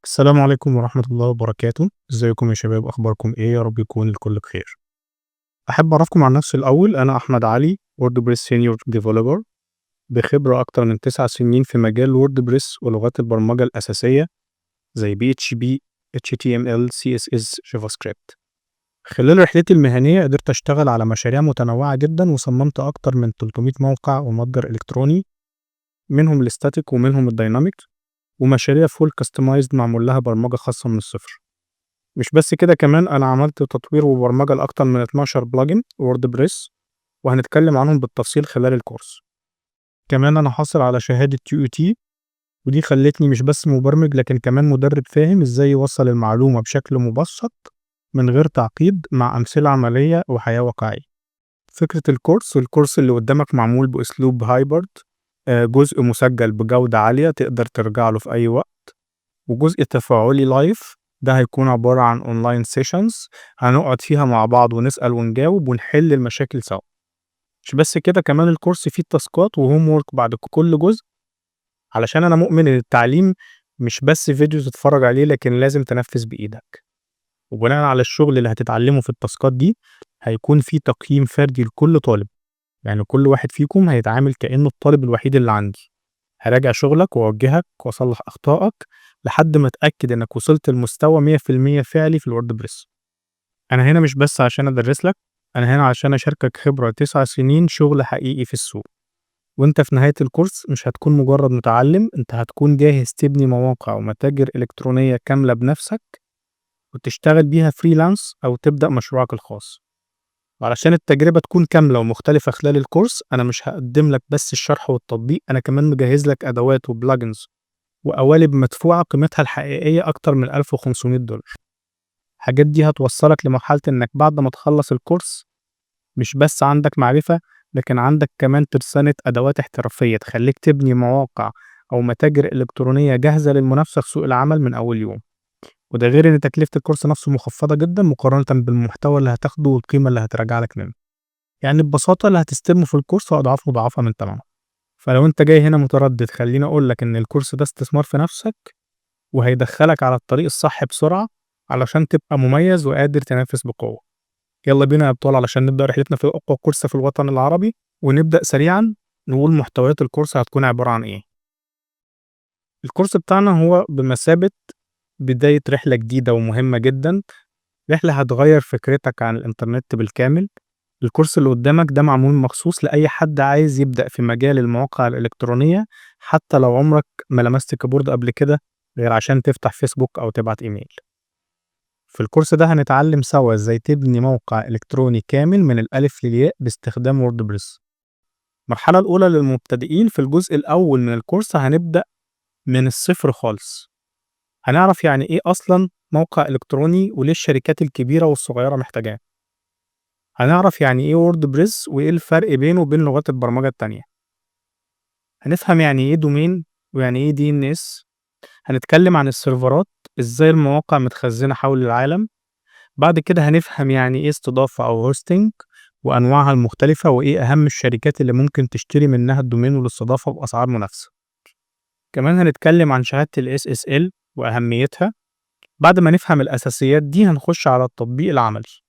السلام عليكم ورحمة الله وبركاته. ازيكم يا شباب؟ اخباركم ايه؟ يا رب يكون الكل بخير. احب اعرفكم عن نفسي الاول، انا احمد علي، WordPress senior developer بخبرة اكتر من 9 سنين في مجال WordPress ولغات البرمجة الاساسية زي PHP، HTML، CSS، JavaScript. خلال رحلتي المهنية قدرت اشتغل على مشاريع متنوعة جدا وصممت اكتر من 300 موقع ومتجر الكتروني، منهم ال static ومنهم ال dynamic، ومشاريع full customized معمول لها برمجة خاصة من الصفر. مش بس كده، كمان أنا عملت تطوير وبرمجة لأكتر من 12 plugin WordPress وهنتكلم عنهم بالتفصيل خلال الكورس. كمان أنا حاصل على شهادة TOT، ودي خلتني مش بس مبرمج لكن كمان مدرب فاهم ازاي يوصل المعلومة بشكل مبسط من غير تعقيد مع أمثلة عملية وحياة واقعية. فكرة الكورس: الكورس اللي قدامك معمول بأسلوب hybrid، جزء مسجل بجودة عالية تقدر ترجع له في أي وقت، وجزء تفاعلي live. ده هيكون عبارة عن online sessions هنقعد فيها مع بعض ونسأل ونجاوب ونحل المشاكل سوا. مش بس كده، كمان الكورس فيه تاسكات و homework بعد كل جزء، علشان أنا مؤمن إن التعليم مش بس فيديو تتفرج عليه لكن لازم تنفذ بإيدك. وبناء على الشغل اللي هتتعلمه في التاسكات دي هيكون في تقييم فردي لكل طالب، يعني كل واحد فيكم هيتعامل كأنه الطالب الوحيد اللي عندي. هراجع شغلك وأوجهك وأصلح أخطائك لحد ما أتأكد إنك وصلت لمستوى 100% فعلي في ال WordPress. أنا هنا مش بس عشان أدرس لك، أنا هنا عشان أشاركك خبرة 9 سنين شغل حقيقي في السوق. وأنت في نهاية الكورس مش هتكون مجرد متعلم، أنت هتكون جاهز تبني مواقع ومتاجر إلكترونية كاملة بنفسك وتشتغل بيها freelance أو تبدأ مشروعك الخاص. وعلشان التجربة تكون كاملة ومختلفة خلال الكورس، أنا مش هقدم لك بس الشرح والتطبيق، أنا كمان مجهز لك أدوات و plugins وقوالب مدفوعة قيمتها الحقيقية أكتر من 1500 دولار. الحاجات دي هتوصلك لمرحلة إنك بعد ما تخلص الكورس مش بس عندك معرفة، لكن عندك كمان ترسانة أدوات احترافية تخليك تبني مواقع أو متاجر إلكترونية جاهزة للمنافسة في سوق العمل من أول يوم. وده غير إن تكلفة الكورس نفسه مخفضة جدا مقارنة بالمحتوى اللي هتاخده والقيمة اللي هترجع لك منه. يعني ببساطة اللي هتستلمه في الكورس هو أضعاف مضاعفة من تمنه. فلو أنت جاي هنا متردد، خليني أقول لك إن الكورس ده استثمار في نفسك وهيدخلك على الطريق الصح بسرعة علشان تبقى مميز وقادر تنافس بقوة. يلا بينا يا أبطال علشان نبدأ رحلتنا في أقوى كورس في الوطن العربي، ونبدأ سريعا نقول محتويات الكورس هتكون عبارة عن إيه. الكورس بتاعنا هو بمثابة بداية رحلة جديدة ومهمة جدا، رحلة هتغير فكرتك عن الإنترنت بالكامل. الكورس اللي قدامك ده معمول مخصوص لأي حد عايز يبدأ في مجال المواقع الإلكترونية، حتى لو عمرك ما لمست keyboard قبل كده غير عشان تفتح فيسبوك أو تبعت إيميل. في الكورس ده هنتعلم سوا إزاي تبني موقع إلكتروني كامل من الألف للياء باستخدام WordPress. المرحلة الأولى للمبتدئين: في الجزء الأول من الكورس هنبدأ من الصفر خالص. هنعرف يعني إيه أصلا موقع إلكتروني وليه الشركات الكبيرة والصغيرة محتاجاه. هنعرف يعني إيه WordPress وإيه الفرق بينه وبين لغات البرمجة التانية. هنفهم يعني إيه domain ويعني إيه DNS. هنتكلم عن السيرفرات، إزاي المواقع متخزنة حول العالم. بعد كده هنفهم يعني إيه استضافة أو hosting وأنواعها المختلفة، وإيه أهم الشركات اللي ممكن تشتري منها ال domain والاستضافة بأسعار منافسة. كمان هنتكلم عن شهادة ال SSL وأهميتها. بعد ما نفهم الأساسيات دي هنخش على التطبيق العملي.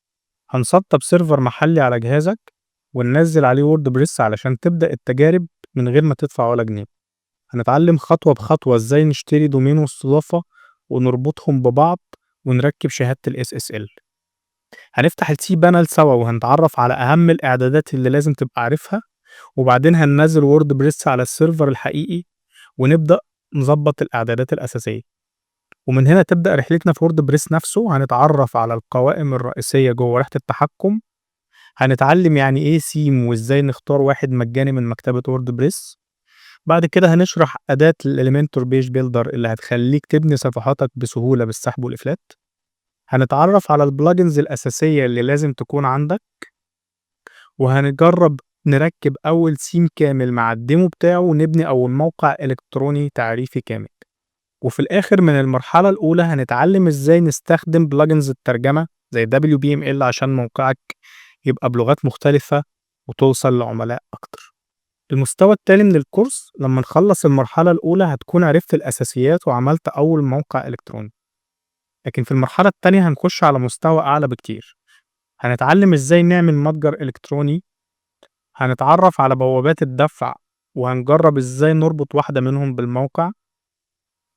هنسطب server محلي على جهازك وننزل عليه WordPress علشان تبدأ التجارب من غير ما تدفع ولا جنيه. هنتعلم خطوة بخطوة ازاي نشتري domain واستضافة ونربطهم ببعض ونركب شهادة ال SSL. هنفتح ال cPanel سوا وهنتعرف على أهم الإعدادات اللي لازم تبقى عارفها، وبعدين هننزل WordPress على ال server الحقيقي ونبدأ نظبط الإعدادات الأساسية. ومن هنا تبدأ رحلتنا في WordPress نفسه. هنتعرف على القوائم الرئيسية جوه لوحة التحكم، هنتعلم يعني إيه سيم وإزاي نختار واحد مجاني من مكتبة WordPress. بعد كده هنشرح أداة ال Elementor Page Builder اللي هتخليك تبني صفحاتك بسهولة بالسحب والإفلات. هنتعرف على ال plugins الأساسية اللي لازم تكون عندك، وهنجرب نركب أول سيم كامل مع ال demo بتاعه ونبني أول موقع إلكتروني تعريفي كامل. وفي الآخر من المرحلة الأولى هنتعلم إزاي نستخدم plugins الترجمة زي WPML عشان موقعك يبقى بلغات مختلفة وتوصل لعملاء أكتر. المستوى التاني من الكورس، لما نخلص المرحلة الأولى هتكون عرفت الأساسيات وعملت أول موقع إلكتروني. لكن في المرحلة التانية هنخش على مستوى أعلى بكتير. هنتعلم إزاي نعمل متجر إلكتروني، هنتعرف على بوابات الدفع وهنجرب إزاي نربط واحدة منهم بالموقع.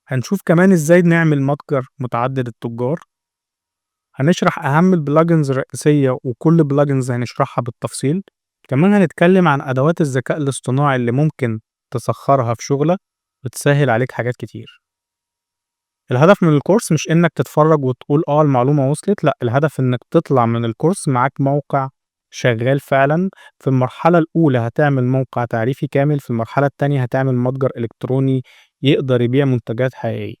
هنشوف كمان إزاي نعمل متجر متعدد التجار. هنشرح أهم ال plugins الرئيسية، وكل plugins هنشرحها بالتفصيل. كمان هنتكلم عن أدوات الذكاء الاصطناعي اللي ممكن تسخرها في شغلك وتسهل عليك حاجات كتير. الهدف من الكورس مش إنك تتفرج وتقول آه المعلومة وصلت، لأ، الهدف إنك تطلع من الكورس معاك موقع شغال فعلا. في المرحلة الأولى هتعمل موقع تعريفي كامل، في المرحلة التانية هتعمل متجر إلكتروني يقدر يبيع منتجات حقيقية.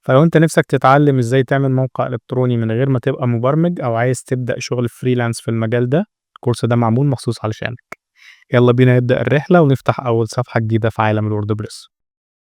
فلو انت نفسك تتعلم ازاي تعمل موقع إلكتروني من غير ما تبقى مبرمج، أو عايز تبدأ شغل freelance في المجال ده، الكورس ده معمول مخصوص علشانك. يلا بينا نبدأ الرحلة ونفتح أول صفحة جديدة في عالم ال WordPress.